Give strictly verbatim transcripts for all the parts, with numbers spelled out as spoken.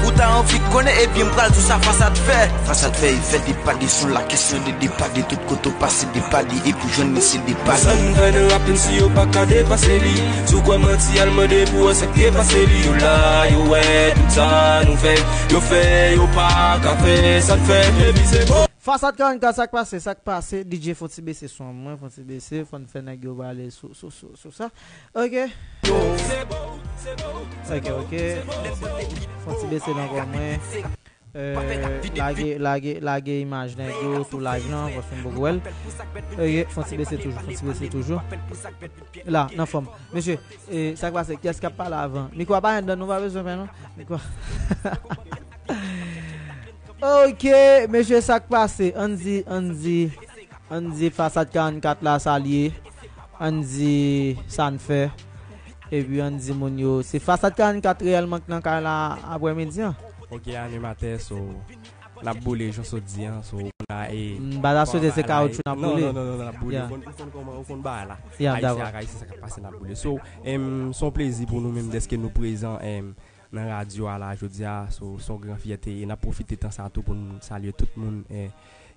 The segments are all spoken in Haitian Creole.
Ou ta anvi konnen, ebyen m pral di w sa Fasad fè. Fasad fè, e fè depa de son la, kesyon de depa de tout kote w pase depa li, e pou jwenn li se depa li. Sa n fè nan rap, menm si yo pa ka depase li. Si w kwè manti, al mande pou wè sa k te pase li. Yo la, yo wè tout sa nou fè. Yo fè, yo pa ka fè, sa n fè, epi se bon. Fasad karannkat, sa k pase, sa k pase, D J fon ti bese son an, mwen fon ti bese, fò n fè nèg yo pale sou, sou, sou, sou sa. Ok. Ok, ok. Fon ti bese nan kò mwen. Euh, lage, lage, lage imaj nèg yo sou live lan, paske m poko wè l. Ok, fon ti bese toujou, fon ti bese toujou. La, nan fòm. Mesye, e, sa k pase? Kiyès k ap pale avan? Mikwo a pa anndan, nou pa bezwen fè non. Mikwo. Ok, mesye, sa k pase? Ann di, ann di, ann di Fasad karannkat la sa l ye. Ann di sa n fè. Epi ann di moun yo, se Fasad karannkat reyèlman k nan kay la aprèmidi an. Ok, animatè, so, n ap boule, jan w sot di an, so, ou konn a, e, M pa ta swete se kawotchou n ap boule. Non, non, non, non, n ap boule. Yeah. Ou konn, ou konn kòman, ou konn bagay la. Yeah, Ayisyen dakò. Ak Ayisyen, sa k ap pase, n ap boule. So, em, se yon plezi pou nou menm dèske nou prezan, em, nan radyo a la jodi a, so, se yon gran fyète. E n ap pwofite tan sa tou pou n salye tout moun, eh,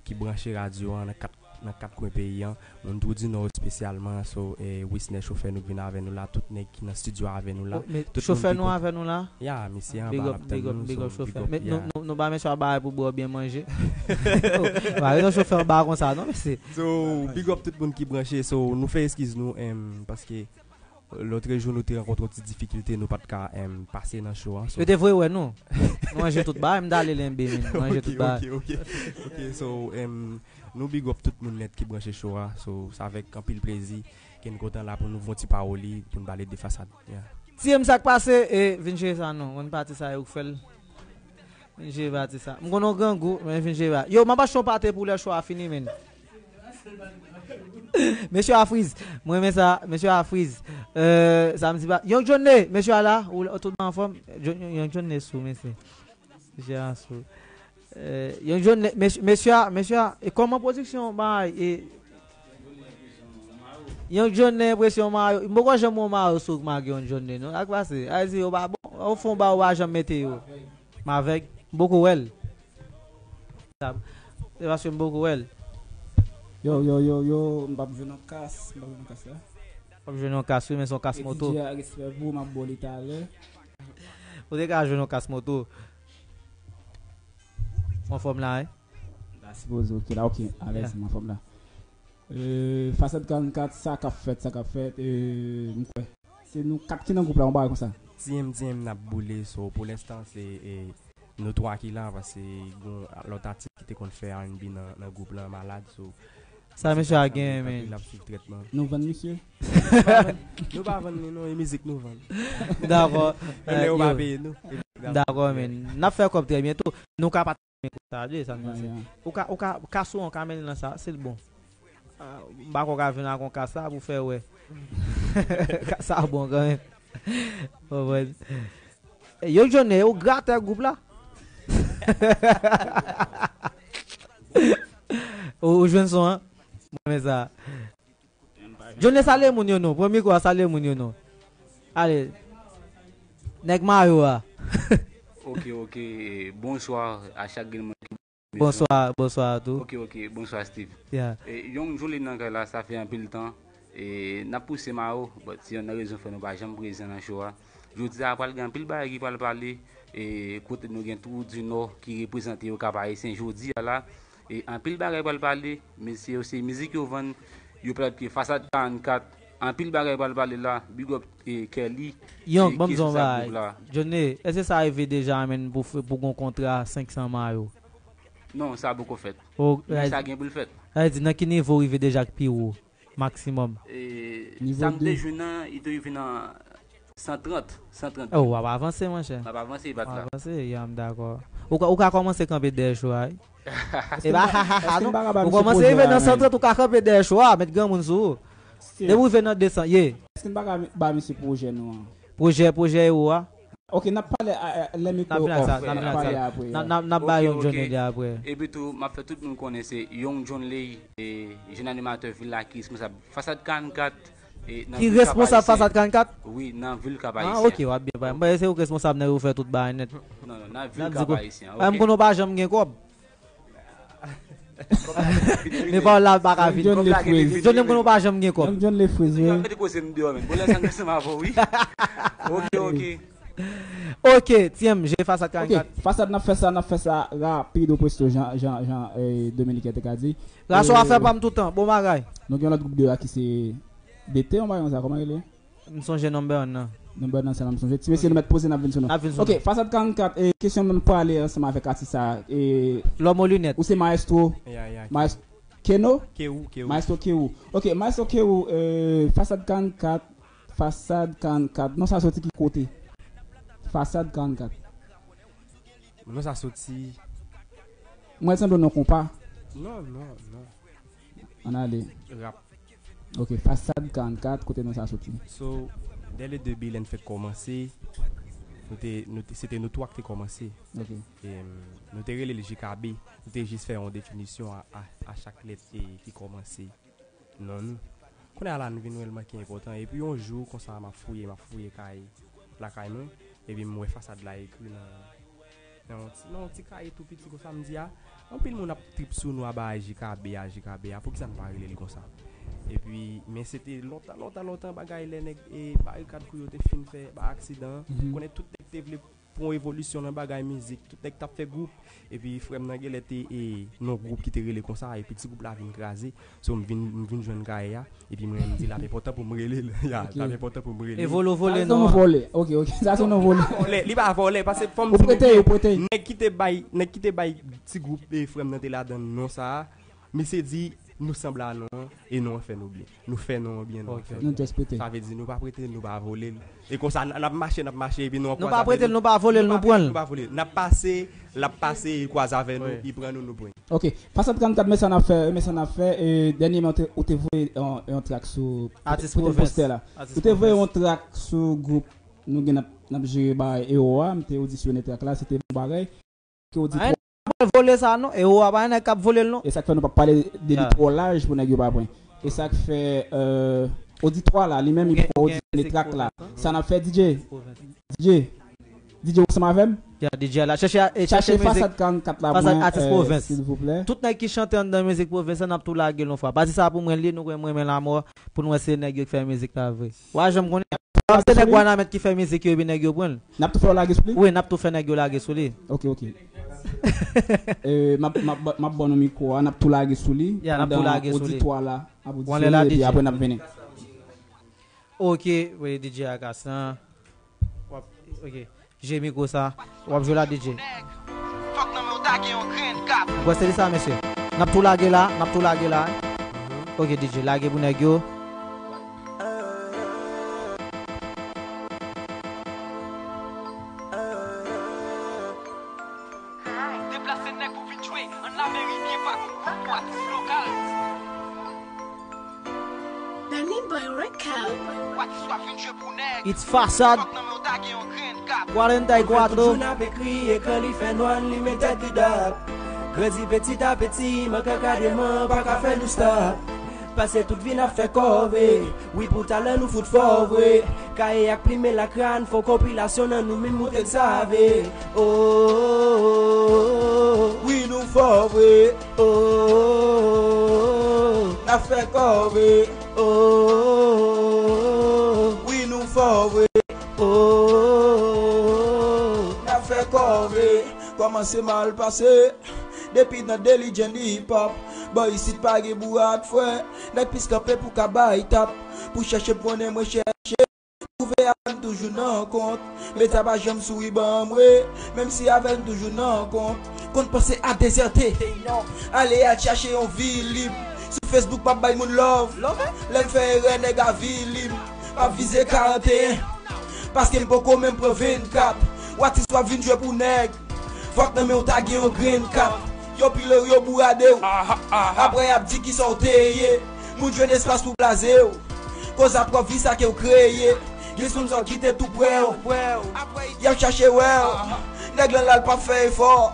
ki branche radyo a nan kat, nan kat kwen peyi an. Moun Twou di Nò espesyalman, so, eh, Wisner chofè nou k vin avè nou la, tout nèg ki nan estidyo avè nou la. Oh, men tout moun chofè ki nou kon- avè nou la? Ya, misye anba Big up, la, ap tann big up, nou, big so up, big chofè. Up, men nou, yeah. Nou, nou ba mesye a bagay pou bwè byen manje. Oh, pa gen yon chofè anba konsa, non, mesye. So, big up tout moun ki branche. So, nou fè eskiz nou, em, paske lòtrejou nou te rankontre yon ti difikilte, nou pa t ka, em, pase nan show an. So, yo te voye wè nou. Nou ranje tout bagay, m t ale lenbe, men nou ranje tout bagay. Ok, ok, ok. Ok, so, em, nou big up tout moun nèt ki branche show a. So, se avèk anpil plezi ke n kontan la pou nou fè yon ti pawoli, pou n pale de Fasad. Yeah. Ti M, sa k pase, e vin jere sa non. Konn pati sa yo k fè l. Vin jere pati sa. M konn w grangou, men vin jere pati. Yo, m ap achte yon pate pou lè show a fini, men. Mesye a friz. Mwen renmen sa, mesye a friz. Euh, sa m di pa. Young Johnny, mesye a la, ou, ou tout anfòm? Young Johnny sou, mesye. Mesye a sou. Euh, Young Johnny, mesye, mesye a, mesye a, e kòman pwodiksyon bay, e Young Johnny enpresyon Mario. M poko janm wè Mario sou Mario Young Johnny, non. Sa k pase? A di yo pa bon. Ou fè yon ba ou pa janm mete yo. M avèg. M poko wè l. Se paske m poko wè l. Yo, yo, yo, yo, m p ap jwe nan kas, m p ap jwe nan kas la. P ap jwe nan kas, wi, men se yon kas moto. Epi Djè, respè pou ou, m ap ba w li talè. Ou te ka jwe nan kas moto. Anfòm la, wi. La sipoze, ok, la, ok, alèz, yeah. M anfòm la. Euh, Fasad karannkat, sa k ap fèt, sa k ap fèt, euh, m kwè. Se nou kat ki nan gwoup la, yon bagay konsa. T M, T M, n ap boule, so, pou lenstan, se, e, nou twa ki la, paske gon lòt atis ki te konn fè R and B nan, nan gwoup lan malad, so, sa mesye a genyen, men. L ap swiv trètman. Nou vann misye? Nou pa vann li, non, e mizik nou vann. Dakò. Menm lè yo pa peye nou. Dakò, men. N ap fè kòb trè byento. Nou ka pa men konsa de, sa n panse. Ou ka, ou ka, kas ou an ka mennen nan sa, se l bon. Ah, m pa kwè w ka vin ak yon kas la pou fè wè. Kas sa bon kanmenm. Konprann? Yo, Johnny, ou gratè gwoup la. Ou, ou jwenn son an? Mwen renmen sa. Johnny, salye moun yo non. Pran mikwo a, salye moun yo non. Ale. Nèg mayo a. Ok, ok. Bonswa a chak grenn moun ki... Bonswa, bonswa a tou. Ok, ok. Bonswa, Steve. Yeah. E, Young Johnny nan kay la, sa fè anpil tan. E, n ap pouse mayo, but se yonn nan rezon fè nou pa janm prezan nan show a. Jodi a, pral gen anpil bagay ki pral pale. E, kote nou gen Twou di Nò ki reprezante yo Kap Ayisyen jodi a la. E anpil bagay pral pale, mesye yo se mizik yo vann, yo pral pye Fasad karannkat, anpil bagay pral pale la, big up, e, Kelly, Young, e, ban m di w yon bagay. Johnny, èske sa rive deja menm pou fè, pou gon kontra senk san mayo? Non, sa poko fèt. Oh, men sa gen pou l fèt. Sa vle di, nan ki nivo w rive deja k pi wo? Maksimòm. E, sa m te jwenn nan, li te rive nan san trant, san trant. Oh, w ap avanse, monchè. W ap avanse, bat la. W ap avanse, ya, m dakò. Ou ka, ou ka kòmanse kanpe dèyè show a, wi. E pa ha, ha, ha, non. Ou kòmanse rive nan san trant, ou ka kanpe dèyè show a, met granmoun sou ou. Depi w rive nan de san, ye. Èske n pa ka ba misye pwojè nou an? Pwojè, pwojè Ewo a? Ok, n ap pale a, a, lè mikwo yo off, n ap pale apre. N ap, n ap, n ap ba Young Johnny li apre. Epi tou, m ap fè tout moun konnen se Young Johnny, e, jèn animatè vil la ki responsab Fasad karannkat, Ki responsab Fasad karannkat? Wi, nan vil Kap Ayisyen. Ah, ok, w ap byen pale. Mwen panse se ou k responsab nèg yo fè tout bagay nèt. Non, non, nan vil Kap Ayisyen. Mwen konnen w pa janm gen kòb. Men pawòl la pa ka vini. John Lefrez. John, mwen konnen w pa janm gen kòb. John Lefrez, wi. Mete koze m deyò, men. Bon, lè sa m ansanm avè w, wi. Ok, ok. Ok, T M, jere Fasad karannkat. Ok, Fasad, n ap fè sa, n ap fè sa rapid ou presto, jan, jan, jan, eh, Dominiken te ka di. Raso a fè pa m toutan, bon bagay. Nou gen yon lòt gwoup deyò a ki se B T, yon bagay konsa, kòman rele? M sonje number one nan. Number one nan, se la m sonje. Ti mesye, nou mèt poze, n ap vin sou nou. N ap vin sou nou. Ok, Fasad karannkat, e, kesyon m prale ansanm avèk atis sa, e, Lòm o linèt. Ou se maestro? Yeah, yeah. Maestro Keno? Keou, Keou. Maestro Keou. Ok, Maestro Keou, e, Fasad karannkat, Fasad karannkat. Non sa soti ki kote? Fasad karannkat. Non sa soti. Mwen sanble non konpa. Non, non, non. Ann ale. Rap. Ok, Fasad karannkat, kote non sa soti? So, dès le début, lè n fèk kòmanse, nou te, nou te, se te nou twa k te kòmanse. Ok. E, m, nou te rele l J K B. Nou te jis fè yon definisyon a, a, a chak lèt ki, ki kòmanse non nou. Kounye a la, nou vin wè l manke enpòtan. Epi yon jou, konsa, m ap fouye, m ap fouye kay, lakay mwen. Epi m wè Fasad la ekri nan, nan yon ti, nan yon ti kaye tou piti konsa, m di, a, anpil moun ap trip sou nou a bagay J K B a, J K B a, poukisa n pa rele l konsa? Epi, men se te lontan, lontan, lontan bagay lè nèg, e, Barikad Crew yo te fin fè ba aksidan an. Konnen tout nèg te vle pran evolisyon nan bagay mizik, tout nèg t ap fè gwoup. Epi frè m nan genlè te, e, nan gwoup ki te rele konsa, epi ti gwoup la vin kraze. So, m vin, m vin jwenn kaye a, epi mwen, m di l ap enpòtan pou m rele l. Ya, l ap enpòtan pou m rele l. E vole w vole non an. Sa se yon vòlè. Ok, ok. Sa se yon vòlè. Li pa vòlè, li pa vòlè, paske fò m di nou byen, nèg ki te bay, nèg ki te bay ti gwoup, e, frè m nan te ladan non sa a, misye di, nou sanble a non an, e non an fè nou byen. Nou fè non an byen, non an fè nou byen. Nou just prete. Sa vle di nou pa prete l, nou pa vole l. E konsa, n, n ap mache, n ap mache, epi nou an kwaze avè nou. Nou pa prete l, nou pa vole l, nou pran l. Nou pa prete l, nou pa vole l. N ap pase, l ap pase, li kwaze avè nou, li pran nou, nou pran l. Ok. Fasad karannkat, men sa n ap fè, men sa n ap fè, e, dènyèman, ou te, ou te voye yon, yon track sou, atis pou te Pwovens. Poste la. Atis Pwovens. Ou te voye yon track sou gwoup nou gen n ap, n ap jere bay Ero a, m te odisyonnen track la, se te bon bagay. Ke oditwa. Ay, pa vole sa non. Ero a pa gen nèg k ap vole l non. E sa k fè nou p ap pale de li twò laj pou nèg yo pa pran. E sa k fè, euh, oditwa la, li menm, li poko odisyonnen trak la. Sa n ap fè, D J? D J? D J, ou ansanm avè m? Ya, D J la. Chèche, e, chèche Fasad karannkat la pou mwen, euh, silvouplè. Tout nèg ki chante anndan mizik pwovens lan, n ap tou lage l yon fwa. Pati sa pou mwen, li, nou konn mwen renmen lanmò, pou n wè se nèg yo k fè mizik la vre. Wa janm konnen. Kòm se nèg Wanament ki fè mizik yo, epi nèg yo pran l. N ap tou fè w lage sou li? Wi, n ap tou fè nèg yo lage sou li. Ok, ok. Eh, m ap, m ap, m ap ban nou mikwo a, n ap tou lage sou li. Ya, n ap tou lage sou li. Pandan oditwa la ap odisyonnen, epi apre n ap vini. Ok, wi, D J Akasan. W ap, ok. Jwe mikwo sa. W ap jwe la, D J. Fòk nan men w ta gen yon grenn kap. Bon, se li sa, mesye. N ap tou lage la, n ap tou lage la. Ok, D J, lage pou nèg yo. Deplase nèg ou vin jwe an Ameriken pa gon gwoup ou atis lokal. Danny Boy Record. It's Fasad. Quarenta y cuatro. Joun ap ekri, ekran li fè nwa, li men tèt li dòk. Grandi petit à petit, mank ankadreman pa ka fè nou stop. Pase tout vi n ap fè kòve. Wi, pou talan nou fout fò vre. Kaye ak plim e lakra n fè yon konpilasyon nan nou menm ou te save. Oh, oh, oh, oh. Wi, nou fò vre. Oh, n ap fè kòve. Oh, wi, nou fò vre. Oh, n ap fè kòve. Kòman se mal pase? Depi nan Daily Jane Hip Hop, bò isit pa gen bourat, frè. Nèg plis kanpe pou ka bay tap. Pou chèche m konnen mwen chèche. Twouve avè m toujou nan kont. Meta pa janm souri ban mwen. Menm si avè m toujou nan kont. Konn panse a dezète. Ale al chache yon vi lib. Sou Facebook pa bay moun love. Lè m fè erè nèg a vi lib. Pa vize karanteyen. Paske m poko menm pran vennkat. W atis w ap vin jwe pou nèg. Fòk nan men w ta gen yon grenn kap. Yo pile w, yo bourade w. Apre y ap di kisa w te ye. Moun jwenn espas pou blaze w. Koz a pwòp vi sa ke w kreye. Gen moun sa w kite tou prè w. Y ap chache wè w. Nèg lan la l p ap fè efò.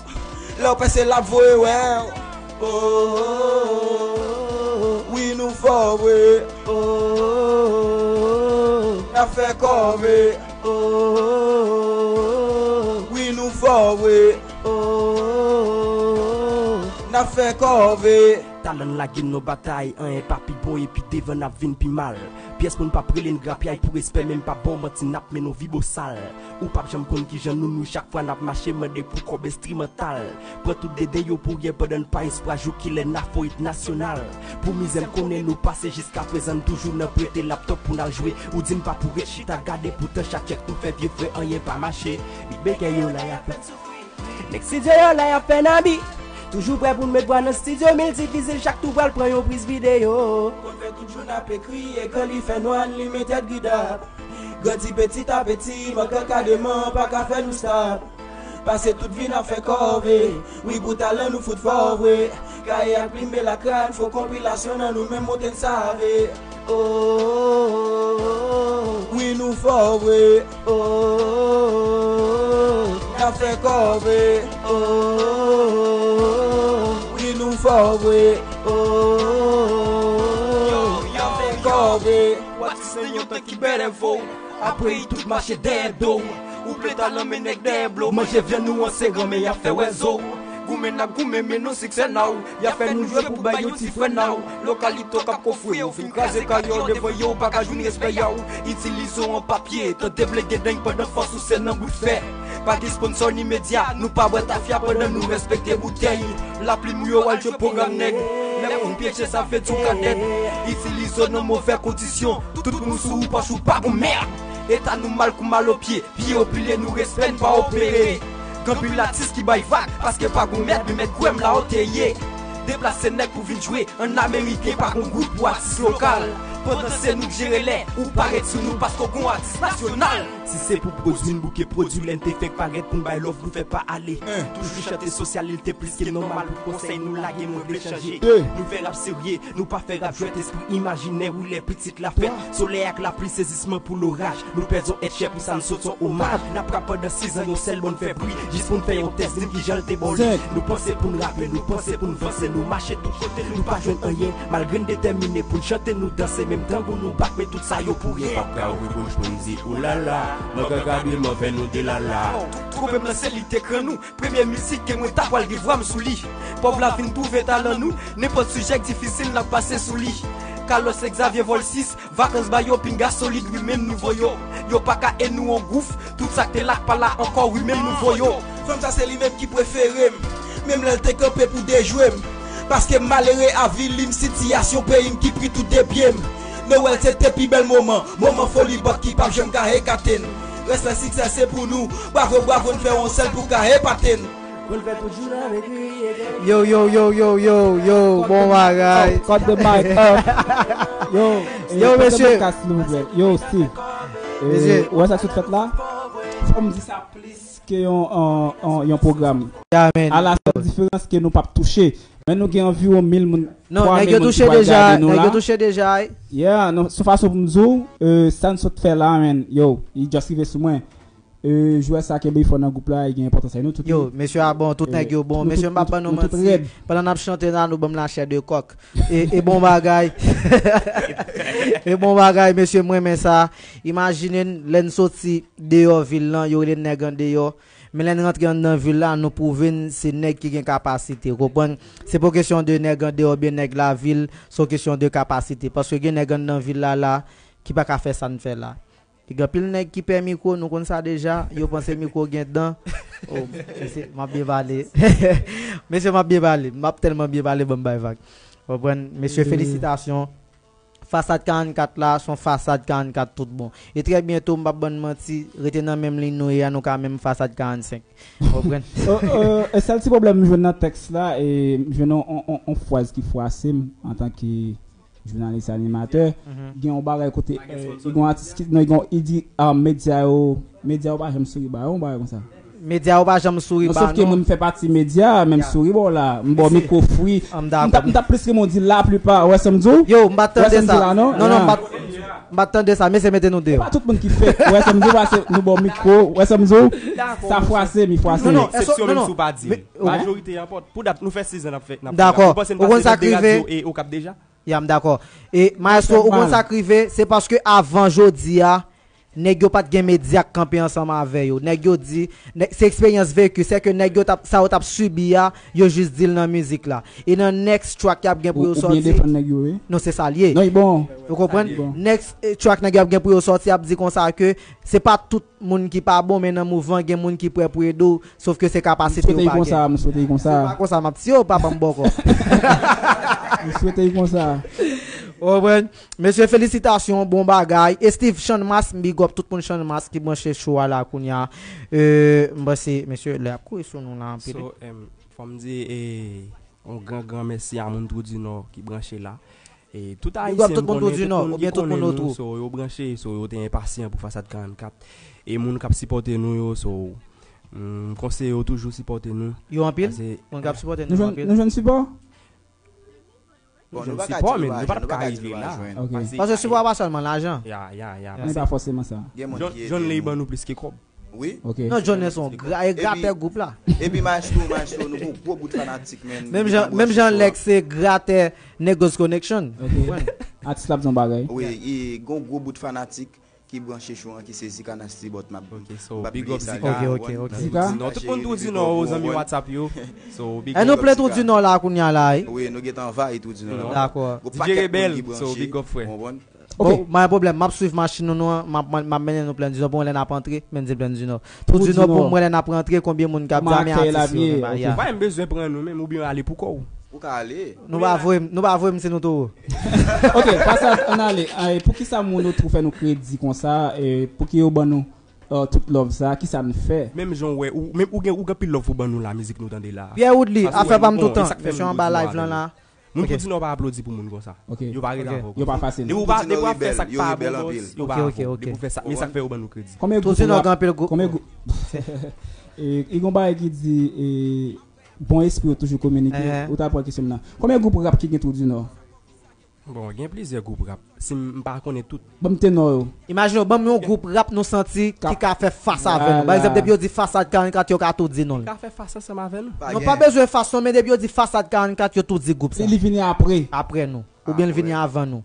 Lè w pèse l ap voye wè w. Oh, wi nou fò vre. Oh, Fè kòve, oh, oh, oh, oh. Wi, nou fò vre, oh, oh, oh, oh. N ap fè kòve. Talan n lage n nan batay, anyen pa pi bon epi devan n ap vin pi mal. Pyès moun p ap rele n grapyay pou respè, menm pa bon manti n ap mennen w vi bosal. Ou p ap janm konn kijan nou, nou chak fwa n ap mache mande pou kòb enstrimantal. Pran tout deden yo pou ryen pandan n pa espwa jou kilè n a fò it nasyonal. Pou mizè m konnen nou pase jiskaprezan n toujou nan prete laptòp pou n al jwe. Ou di n pa pou ret chita gade poutan chak tchèk nou fè vye frè anyen pa mache. Bitmaker yo la y ap fè n soufri. Nèg estidyo yo la y ap fè n abi. Toujou prè pou n met bwa nan estidyo, men l difisil chak tou pral pran yon priz videyo. Konn fè tout jou n ap ekri, ekran li fè nwa n limen tèt gridap. Grandi petit a petit, mank ankademan pa ka fè nou stab. Pase tout vi n ap fè kòve. Wi, pou talan nou fout fò vre. Kaye ak plim, men lakran fo konpilasyon nan nou menm monte n save. Oh, oh, oh, oh, oh. Wi, nou fò vre. Oh, oh, oh, oh, oh. N ap fè kòve. Oh, oh, oh, oh, oh. Wi, nou fò vre. Oh, oh, oh, oh, oh. N ap fè kòve. Watis nan yon tan ki bèlè vo. Apre i tout mache dèyè do. Ou ple talan men nèg dèyè blo. Manje vyann nou an se gran men y ap fè wè zo. Goumen n ap goumen men nou siksè nan w. Y ap fè nou jwe pou bay yon ti frè nan w. Lokalite w k ap kofre w fin kraze karyè w devan yo, w pa ka jwenn respè y a w. Itilize w an papye, tande ble gen deng pandan fòs ou se nan bout fè. Pa gen sponsò ni medya, nou pa bwè tafya pandan nou respekte boutèy. Lapli mouye w al jwe pwogram nèg. Lè moun pyeche sa vle di w ka dèd. Itilize w nan movè kondisyon. Tout moun sou ou pòch ou pa gon mèd. Eta nou mal kou mal o pye. Pye yo pile nou respè n pa opere. Gen anpil atis ki bay vag paske pa gon mèt men mèt kwè m la w te ye. Deplase nèg pou vin jwe an ameriken pa gon gout pou atis lokal. Pandan se nou k jere lè ou pa ret sou nou paske w gon atis nasyonal. Si se pou pwodui n bouke pwodui lè n te fèk parèt pou n bay love nou fè pa ale. Toujou chante sosyal li te plis ke nòmal pou konsèy nou lage mwen vle chanje. Nou fè rap serye, nou pa fè rap jwèt espri imajinè wi lè pitit la fèt. Solèy ak lapli sezisman pou loraj. Nou pèdi yon èt chè pou sa n sot yon omaj. N ap rap pandan sizan yon sèl bòn fè bri. Jis pou n fè yon tès di n kijan l te bò li. Nou panse pou n rape, nou panse pou n vanse. Nou mache tout kote, nou pa jwenn anyen. Malgre n detèmine pou n chante, nou danse. Menm tanbou nou bat, men tout sa yo pou ryen. P ap ka ouvri bouch pou n di oulala. Mank ankadreman fè nou delala. Twonpe m nan se li te kran nou. Premye mizik ke mwen ta pral gen vwa m sou li. Pòv la vin twouve talan nou. Nenpòt sijè k difisil n ap pase sou li. Carlos Xavier Volcis, vakans ba yo pinga solid wi menm nivo yo. Yo pa ka e nou an gouf. Tout sa k te la k pa la ankò wi menm nivo yo. Fanm sa se li menm ki prefere m. Menm lè l te kanpe pou dejwe m. Paske m malere a vi li m sitiyasyon peyi m ki pri tout de pye m. Nowèl se te pi bèl moman. Moman foli bòt ki p ap janm ka ekate n. Respè siksè se pou nou. Bravo bravo n fè yon sèl pou ka epate n. Pou n fè tout jounen avèk li. Yo, yo, yo, yo, yo, yo, bon bagay. Cut the mic up. Yo, yo, mesye. Yo, Steve. Mesye. Ou wè sa k sot fèt la? Fò m di sa plis ke yon, yon, yon, yon pwogram. A la sèl diferans ke nou p ap touche. Men nou gen anviwon mil moun. Non, nèg yo touche deja, nèg yo touche deja. Yeah, non, sou fason pou m di w, sa n sot fè la, men, yo, li just rive sou mwen. Jwè sa kenbe fò nan gwoup la, li gen enpòtans avè nou tout. Yo, mesye a bon, tout nèg yo bon. Mesye, m pa ban nou manti. Pandan n ap chante la, nou ban m lachè de kòk. E, e bon bagay. E bon bagay, mesye, m renmen sa. Imajine n, lè n soti deyò vil lan, yo rele n nèg andeyò. Men lè n rantre anndan vil la, nou pwouve n se nèg ki gen kapasite. Ou konprann? Se pa kesyon de nèg andeyò oubyen nèg lavil, se yon kesyon de kapasite. Paske gen nèg anndan vil la, la, ki pa ka fè sa n fè la. Gen anpil nèg ki pè mikwo, nou konn sa deja, yo panse mikwo gen dan. Oh, mesye, m ap byen pale. Mesye, m ap byen pale. M ap tèlman byen pale, ban m bay vag. Konprann? Mesye, felisitasyon. Fasad karannkat la, se yon fasad karannkat tout bon. E trè byento, m p ap ban n manti, rete nan menm liy nou ye a, nou ka menm fasad karannsenk. Konprann? E sèl ti pwoblèm m jwenn nan tèks la, e m jwenn yon, yon, yon, yon fraz ki fwase m antanke jounalis animatè. Gen yon bagay kote, eh, li gen yon atis ki, non, li gen yon, li di, ah, medya yo, medya yo pa janm souri ba yo, yon bagay konsa. Medya yo pa janm souri ba nou. Non, sòf ke mwen m fè pati medya, men m souri ba w la. M ba w mikwo fri. M t ap, m t ap plis renmen w di laplipa, ou wè sa m di w? Yo, m pa t tande sa. Non, non, m pa t, m pa t tande sa. Mesye, mete nou deyò. Se pa tout moun ki fèk. Ou wè sa m di w, pase nou ba w mikwo. Ou wè sa m di w? Sa fwase, mi fwase. Non, non, eksepsyon menm si w pa di. Majorite a pa. Pou dat, nou fè sizan n ap fè, n ap fè. Dakò. Ou konn sa k rive? E Okap deja? Ya, m dakò. E, maestro, ou konn sa k rive? Se paske avan jodi a, Nèg yo pa t gen medya k kanpe ansanm avè yo. Nèg yo di, nèg, se eksperyans veki, se ke nèg yo t ap, sa yo t ap sibi a, yo jis di l nan mizik la. E nan next track y ap gen pou yo sòti. Ou byen defann nèg yo, wi. Non, se sa l ye. Non, bon. Ou konprann? Bon. Next eh, track nèg yo ap gen pou yo sòti, ap di konsa ke se pa tout moun ki pa bon, men nan mouvman gen moun ki prè pou ede w, sof ke se kapasite yo pa gen. M swete y konsa, m swete y konsa. Se pa konsa m ap tiye w, pa ban m bòkò. M swete y konsa. Ou konprann? Mesye, felisitasyon, bon bagay. E Steve Channmas, m big up tout moun Channmas ki branche show a la kounye a. Euh, m panse, mesye, lè ap kouri sou nou la anpil. So, em, fò m di, e, yon gran, gran mèsi a moun Trou di Nò ki branche la. E tout Big up Ayisyen tout m moun Trou konnen, di tout Nò, moun ki oubyen tout konnen moun nou, Trou. So, yo branche, so, yo te enpasyan pou Fasad karannkat. E moun k ap sipòte nou yo, so, m konseye yo toujou sipòte nou. Yo anpil? Pase Moun k ap sipòte Nou nou jwenn, anpil. nou jwenn sipò? Bon, nou pa ka di nou pa jwenn, nou pa ka di nou pa jwenn. Ok. Pase Paske sipò a pa sèlman lajan. Ya, ya, ya. Men se pa fòseman sa. Gen moun John, ki ede John Ley nou. Ban nou plis ke kòb. Wi. Ok. Non, John Ley se yon gra, e gratè gwoup la. Epi maestro, maestro, nou gon gwo bout fanatik, men. Menm jan, menm jan Lex se gratè Negros Connection. Ok. Atis la ap di yon bagay. Wi, e gon gwo bout fanatik ki branche show an, ki se Zika Nasty, but m ap, Ok, so, m p ap big bliye up sa Zika. Ok, ok, ok. Zika? Trou di Nò, tout moun Trou di Nò, zanmi WhatsApp yo. So, big up. E nou ple Trou di Nò la kounye a la, wi. Wi, nou gentan anvayi Trou di Nò la. Dakò. Gon D J pakèt moun Rebel, ki so, branche, big up, frè. Konprann? Ok, pa gen pwoblèm. M ap swiv machin nou, nou an, m ap, m ap mennen nou Plen di Nò pou mwen lè n ap antre, men di Plen di Nò. Trou di Nò pou mwen lè n ap rantre, konbyen moun k ap di a, men atis yo, men bagay. Ou pa menm bezwen pran nou menm, oubyen ale pou kò w. Ou ka ale. Nou pa voye m, nou pa voye m, se nou toro. Ok, Fasad, ann ale. Ay, poukisa moun otou fè nou kredi konsa? E, pouki yo ban nou, euh, tout love sa? Kisa n fè? Menm jan w wè, ou, menm ou gen, ou gen pil love pou ban nou la, mizik nou tande la. Pierre Woodley, afè pa m toutan. Mesye anba live lan la. Moun Trou di Nò pa aplodi pou moun konsa. Ok. Yo pa rele avè w konsa. Yo pa fasil. Depi w pa, depi w ap fè sa k pa bon, boss, yo pa avè w. Depi w fè sa, men sa k fè yo ban nou kredi. Konbyen gwoup rap? Konbyen gwoup? E, e gon bagay ki di, e, bon espri yo toujou kominike. Ou ta pran kesyon m nan. Konbyen gwoup rap ki gen Trou di Nò? Bon, gen plizyè gwoup rap. Si m, m pa konnen tout. Ban m tenò yo. Imajine w, ban m yon gwoup rap nou santi ki ka fè fas avè nou. Pa egzanp, depi yo di Fasad karannkat, yo ka tou di non l. Ka fè fas ansanm avè nou. Nou pa bezwen fas non, men depi yo di Fasad karannkat, yo tou di gwoup sa. Li vini apre. Apre nou. Oubyen l vini avan nou.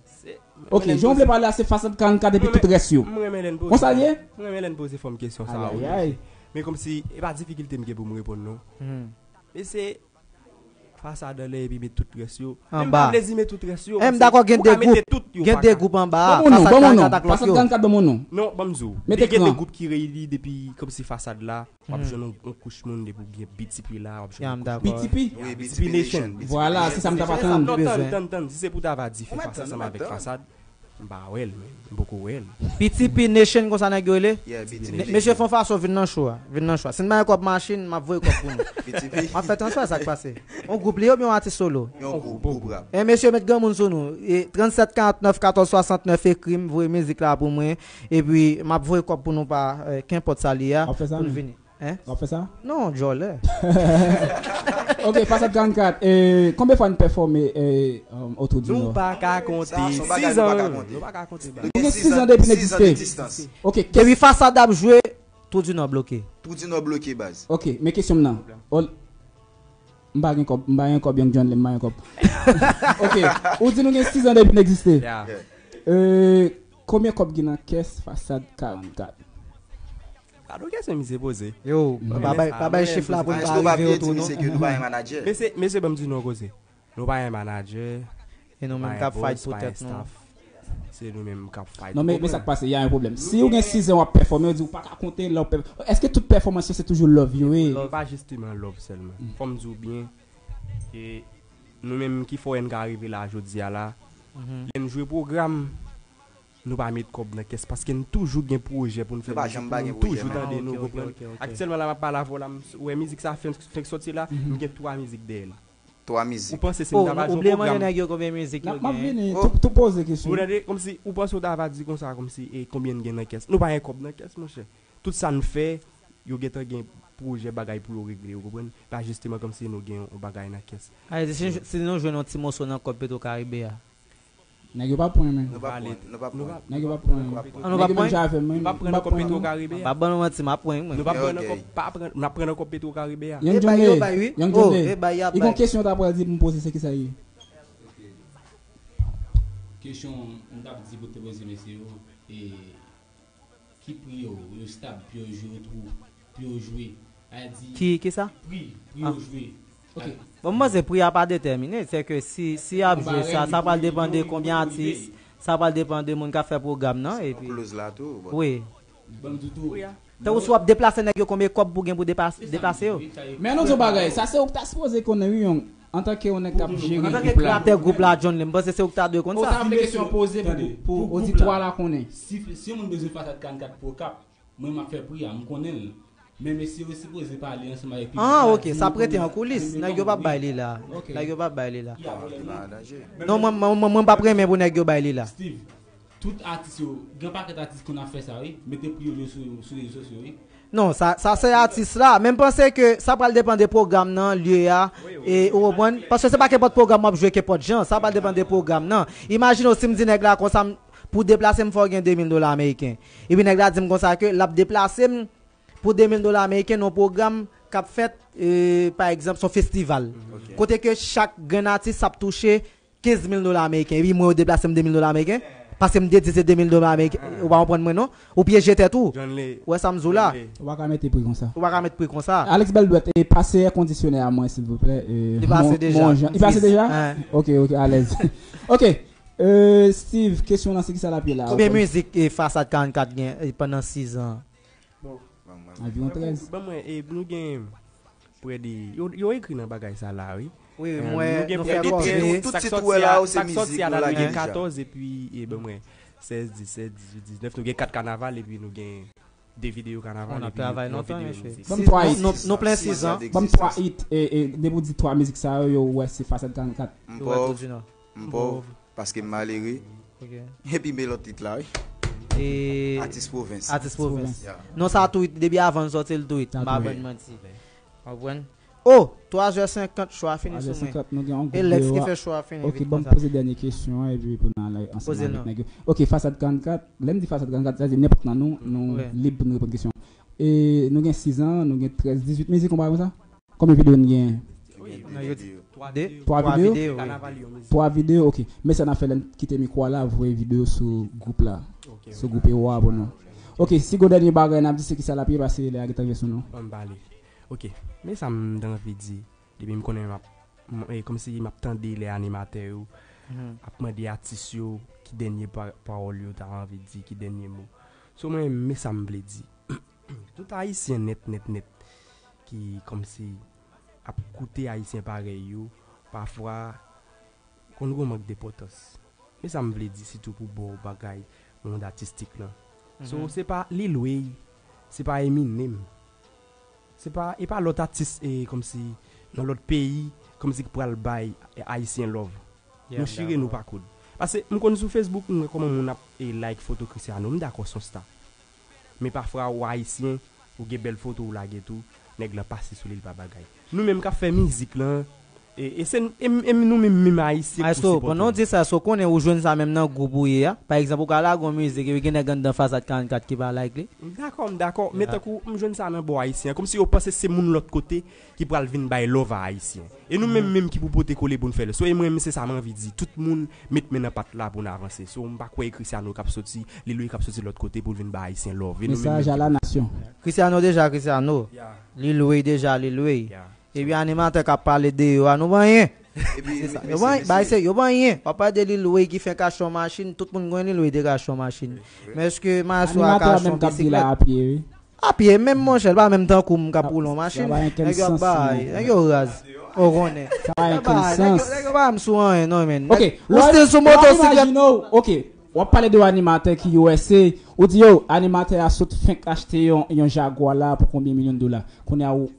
Ok, jan w vle pale a, se Fasad karannkat epi tout rès yo. Konsa l ye? M renmen lè n poze fò m kesyon sa a, wi. Men kòmsi, e pa difikilte m gen pou m reponn non. Men se Fasad anlè epi met tout rès yo. Men m pa vle di met tout rès yo. M dakò, gen de gwoup, gen de gwoup anba a. Fasad karannkat ak lòt yo. Fasad karannkat, ban m yon non. Non, ban m di w. Gen de gwoup ki reyini depi kòmsi Fasad la. W ap jwenn yon, yon kouch moun depi w gen B T P la, w ap jwenn yon kouch moun. B T P? Wi, B T P Nation. Vwala, se sa m t ap atann. Non, tann, tann, tann. Si se pou ta va di fè fas ansanm avèk Fasad, m pa wè l, men. M poko wè l. B T P Nation, konsa nèg yo rele? Yeah, B T P Nation. Mesye, fè yon fason, vin nan show a. Vin nan show a. Si n ba yon kòb machin, m ap voye kòb pou nou. B T P. M ap fè transfè, sa k pase. Yon gwoup li ye oubyen yon atis solo? Yon gwoup, gwoup rap. E mesye, met granmoun sou nou. E trannsèt karantnèf katòz swasantnèf, ekri m, voye mizik la pou mwen. Epi, m ap voye kòb pou nou pa, eh, kenpòt sa li ye a, pou l vini. Hein? W ap fè sa? Non, djòlè. Ok, Fasad karannkat. E, konbyen fwa n pèfòme, e, um, otou di nou? Nou pa ka konte. Sa, se yon bagay nou pa ka konte. Nou pa ka konte. Nou gen sizan depi n egziste. Ok, depi Fasad ap jwe, Trou di Nò bloke. Trou di Nò bloke, baz. Ok, men kesyon m nan. M pa gen kòb, m pa gen kòb, Young John, m pa gen kòb. Ok, ou di nou gen sizan depi n egziste. Yeah. Euh, konbyen kòb gen nan kès Fasad karannkat? Gade yon kesyon misye poze. Yo, pa bay, pa bay chif la pou n pa rive otou non. Mesye, mesye, ban m di nou yon koze. Nou pa gen manadjè, e nou menm k ap fight pou tèt nou. Se nou menm k ap fight. Non, men, men sa k pase, y a yon pwoblèm. Si ou gen sizan w ap pèfòme, yo di ou pa ka konte lè w pèfòme. Èske tout pèfòmans yo se toujou love yo ye? Non, pa jisteman love sèlman. Fò m di w byen, e nou menm ki fè w N K rive la jodi a la, lè n jwe pwogram, nou pa met kòb nan kès paske n toujou gen pwojè pou n fè mizik pou nou toujou tande nou, konprann? Aktyèlman la m ap pale avè w la, m wè mizik sa fenk, fenk sòti la, m gen twa mizik dèyè l. Twa mizik. Ou panse si m ta va jwe yon pwogram? Ou bliye mande nèg yo konbyen mizik yo gen. M ap vini, tou, tou poze kesyon. Ou tande, kòmsi, ou panse w ta va di konsa, kòmsi, e konbyen n gen nan kès? Nou pa gen kòb nan kès, monchè. Tout sa n fè, yo gentan gen pwojè bagay pou yo regle, ou konprann? Pa jisteman kòmsi nou gen yon bagay nan kès. A, si, si nou jwenn yon ti moso nan kòb Petro Karibe a. Nèg yo pa pran, men. Nou pa pran, nou pa pran. Nèg yo pa pran. An, nou pa pran? Nèg yo menm jan avè m, men. Nou pa pran nan kòb Petro Karibe a. Pa ban nou manti, m ap pran, mwen. Nou pa pran nan kòb, pa pran, n ap pran nan kòb Petro Karibe a. Young John, Young John, li gon kesyon w ta pral di pou m poze, se kisa l ye? Kesyon m t ap di pou te poze mesye yo, e Ki pri yo, yo stab, pou yo jwe, yo twou, pou yo jwe. A di, ki, ki sa? Pri, pri yo jwe. Ok. Bon, mwen se pri a pa detèmine, se ke si, si y ap jwe sa, sa pral depann de konbyen atis, sa pral depann de moun k ap fè pwogram nan, epi. Kloz la tou. Wi. Ban m di tou. Pri a. Tankou si w ap deplase nèg yo, konbyen kòb pou gen pou depas-, deplase yo? Men an nou di yon bagay, sa se ou k ta sipoze konnen, wi, yon, antanke yon nèg k ap jere gwoup la. Antanke kreyatè gwoup la, John Lee, m panse se ou k ta dwe konn sa. Ou ta vle kesyon poze pou, pou oditwa la konnen. Si, si yon moun bezwen Fasad karannkat pou okap, mwen m ap fè pri a, m konnen l. Men mesye yo sipoze pale ansanm avèk piblik la. Ah, ok, sa ap rete an koulis. Nèg yo p ap bay li la. Nèg yo p ap bay li la. Non, mwen, mwen, mwen, mwen p ap renmen pou nèg yo bay li la. Steve, tout atis yo, gen pakèt atis konn ap fè sa, wi. Mete pri yo sou, sou rezo sosyo, wi. Non, sa, sa se atis la. Men m panse ke sa pral depann de pwogram nan, lye a, e, ou konprann? Paske se pa kenpòt pwogram w ap jwe, kenpòt jan. Sa pral depann de pwogram nan. Imajine w, si m di nèg la konsa, m, pou deplase m, fò w gen de mil dola ameriken. Epi nèg la di m konsa ke l ap deplase m pou de mil dola ameriken nan yon pwogram k ap fèt, e, pa egzanp, se yon festival. Kote ke chak grenn atis ap touche kenz mil dola ameriken. Epi mwen, yo deplase m de mil dola ameriken. Paske m te di se de mil dola ameriken. Ou pa konprann mwen, non? Ou pyeje tèt ou. Ou wè sa m di w la? Ou pa ka mete pri konsa. Ou pa ka met pri konsa. Alex Beldouet, e pase èkondisyonè a mwen, silvouplè. Li pase deja. Li pase deja? Ok, ok, alèz. Ok. Euh, Steve, kesyon lan se kisa l ap ye la? Konbyen mizik, e, Fasad karannkat gen, e, pandan sis an? Bon. Anviwon trèz. Ban mwen, e, nou gen prè de, yo, yo ekri nan bagay sa la, wi. Wi, mwen, nou fè kòve. Tout tit ou wè la yo se mizik nou lage deja. Katòz epi, e, ban mwen, sèz, disèt, dizuit, diznèf, nou gen kat kanaval epi nou gen de videyo kanaval epi yon videyo mizik. Ban m twa it. Nou plen sis an. Ban m twa it, e, e, depi w di twa mizik sa yo, yo wè se Fasad karannkat. M pòv, m pòv, paske m malere. Epi men lòt tit la, wi. Atis pwovens. Atis pwovens. Non, sa tou it, depi avan n sòti l tou it. M pa ban n manti. Konprann? Oh, twa zè senkant, cho a fini sou mwen. E Lex ki fè cho a fini vit konsa. Ok, ban m poze dènye kesyon an, epi pou n ale ansanm avèk nèg yo. Ok, Fasad karannkat, lè m di Fasad karannkat, sa di nenpòt nan nou, nou lib pou nou reponn kesyon. E nou gen sis an, nou gen trèz, dizuit mizik, yon bagay konsa? Konbyen videyo n genyen? Twa videyo? Twa videyo, ok. Men sa n ap fè lè n kite mikwo a la, voye videyo sou gwoup la. Sou gwoup Ewo a pou nou. Ok, si gon dènye bagay n ap di se kisa l ap ye, paske lè a gentan rive sou nou. Ban m pale. Ok, men sa m t anvi di, depi m konnen m ap, m, e, kòmsi m ap tande lè animatè yo ap mande atis yo ki dènye pa-, pawòl yo ta anvi di, ki dènye mo. So mwen, men sa m vle di. Tout Ayisyen nèt, nèt, nèt ki kòmsi ap koute Ayisyen parèy yo, pafwa konn gon mank denpòtans. Men sa m vle di sitou pou bò bagay mond atistik lan. So, se pa Lil Wayne, se pa Eminem, se pa, e pa lòt atis, e, kòmsi nan lòt peyi, kòmsi ki pral bay, e, Ayisyen love. Nou chire nou pa koud. Paske m konn sou Facebook, m wè kòman moun ap, e, like foto Cristiano. M dakò se yon sta. Men pafwa ou Ayisyen, ou gen bèl foto ou lage tou, nèg lan pase sou li, li pa bagay. Nou menm k ap fè mizik lan, e, e se, e, e nou menm, menm Ayisyen k pou sipòte. Maestro, pandan w di sa, èske w konnen ou jwenn sa menm nan gwoup ou ye a? Pa egzanp, ou ka lage yon mizik epi gen nèg anndan Fasad karannkat ki pa like li? M dakò, m dakò. Men tankou m jwenn sa nan bò Ayisyen an, kòmsi yo panse se moun lòt kote ki pral vin bay love a Ayisyen. E nou menm menm ki pou pote kole pou n fè l. So, e mwen menm se sa m anvi di. Tout moun met men nan pat la pou n avanse. So, m pa kwè e Cristiano k ap soti, Lil Wayne k ap soti lòt kote pou l vin ba Ayisyen love. E nou menm menm ki pou. Mesaj a la nasyon. Cristiano deja Cristiano. Lil Wayne deja Lil Wayne. Epi animatè k ap pale de yo a, nou pa anyen. Se sa. Yo pa anyen, bay se, yo pa anyen. W ap pale de Lil Wayne ki fenk achte yon machin, tout moun konnen Lil Wayne te ka achte yon machin. Men èske maestro a ka achte yon bisiklèt? Apye, menm monchè, l pa menm tankou m k ap woule yon machin. Nèg yo ap bay, nèg yo raz. Ou konnen. Sa pa gen okenn sans. Nèg yo pa m sou anyen, non, men. Ok, ou still sou motosiklèt. Ok, w ap pale de yon animatè ki U S A, ou di, yo, animatè a sot fenk achte yon, yon Jaguar la pou konbyen milyon dola. Kounye a, ou,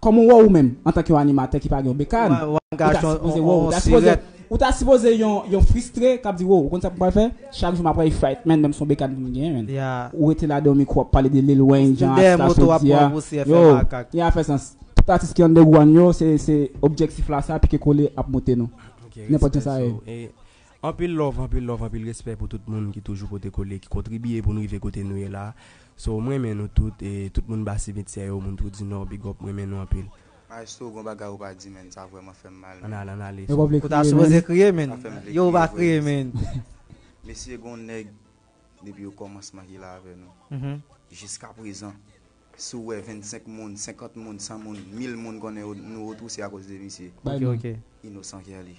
kòman w wè ou menm, antanke yon animatè ki pa gen yon bekàn, ou ta sipoze, wow, ou ta sipoze, ou ta sipoze yon, yon fristre k ap di, wow, ou konn sa pou m pral fè? Chak jou m ap wè excitement, menm si yon bekàn pou m genyen, menn. Ou rete la deyò mikwo, w ap pale de Lil Wayne, jan Asta sot di a. Yo, li a fè sans. Tout atis ki underground yo, se, se objektif la sa, pike kole ap monte nou. Nenpòt jan sa ye. Anpil love, anpil love, anpil respè pou tout moun ki toujou pote kole, ki kontribye pou n rive kote nou ye la. So, m renmen nou tout, e tout moun ba simityè yo, moun Trou di Nò, big up, m renmen nou anpil. Maestro, gon bagay ou pa di, menn, sa vrèman fè m mal, menn. Ann ale, ann ale. Ou ta sipoze kriye, menn. Yo, ou pa kriye, menn. Mesye, gon nèg depi okòmansman ki la avè nou. Mhm. Jiska prezan, si w wè vennsenk moun, senkant moun, san moun, mil moun konnen yo, nou retwouve akoz de misye. Bay Ok, non. Ok. Inosan Kerly.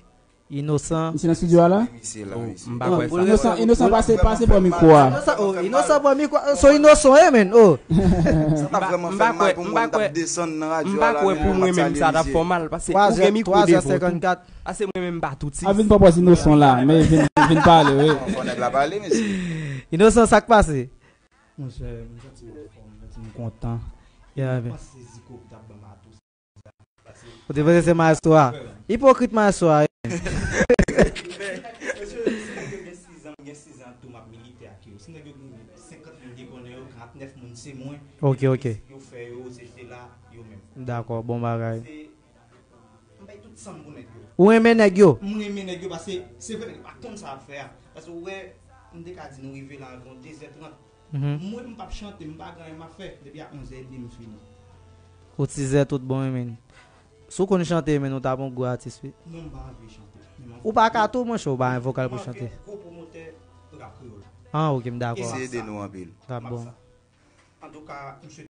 Inosan. Misye nan estidyo a la? Wi, misye la, Oh, misye. m pa Non, kwè sa. Inosan, Inosan pase, pase pran mikwo a. Inosan, oh, Inosan pran mikwo. So Inosan, eh, men, oh. Sa t ap vrèman M fè pa m mal kwè, pou m mwen, m pa m t ap kwè, desann nan m radyo pa a la, kwè men pou m mwen pa mwen menm salye sa t ap misye. Fè w mal, paske ou Twa zè, gen mikwo twa zè devan tou. Senkannkat. Ase mwen menm m pa touti. A vin pran pòz Inosan la, men vin, vin pale, wi. Fò nèg la pale, mesye. Inosan, sa k pase? Monchè, m santi m anfòm, m santi m kontan. Yeah, man. Panse Ziko ki t ap ban m atou. Ou te panse se maestro a? Ipokrit maestro a, wi. Mesye, si nèg yo gen sizan, m gen sizan tou, m ap milite ak yo. Si nèg yo gen senkant moun dekonnen yo, karantnèf moun se mwen. Ok, ok. Yo fè yo, se te la, yo menm. Dakò, bon bagay. Se, m bay tout san m pou nèg yo. Ou renmen nèg yo? M renmen nèg yo, paske se vre, nèg yo pa konn sa y ap fè a. Paske ou wè, m te ka di nou rive la anviwon de zè trant. Mhm. Mwen, m p ap chante, m pa gen anyen m ap fè. Depi a onz è edmi, m fini. Ou tizè tout bon, wi, men. Si w konn chante, men, ou t ap yon gwo atis, wi. Non, m pa anvi chante. Men m anvi Ou pa ka tou, monchè, ou pa gen vokal pou chante. M anvi gwo pwomotè rap kreyòl. Ah, ok, m dakò. Misye ede nou anpil. Rap bon. Antouka, m swete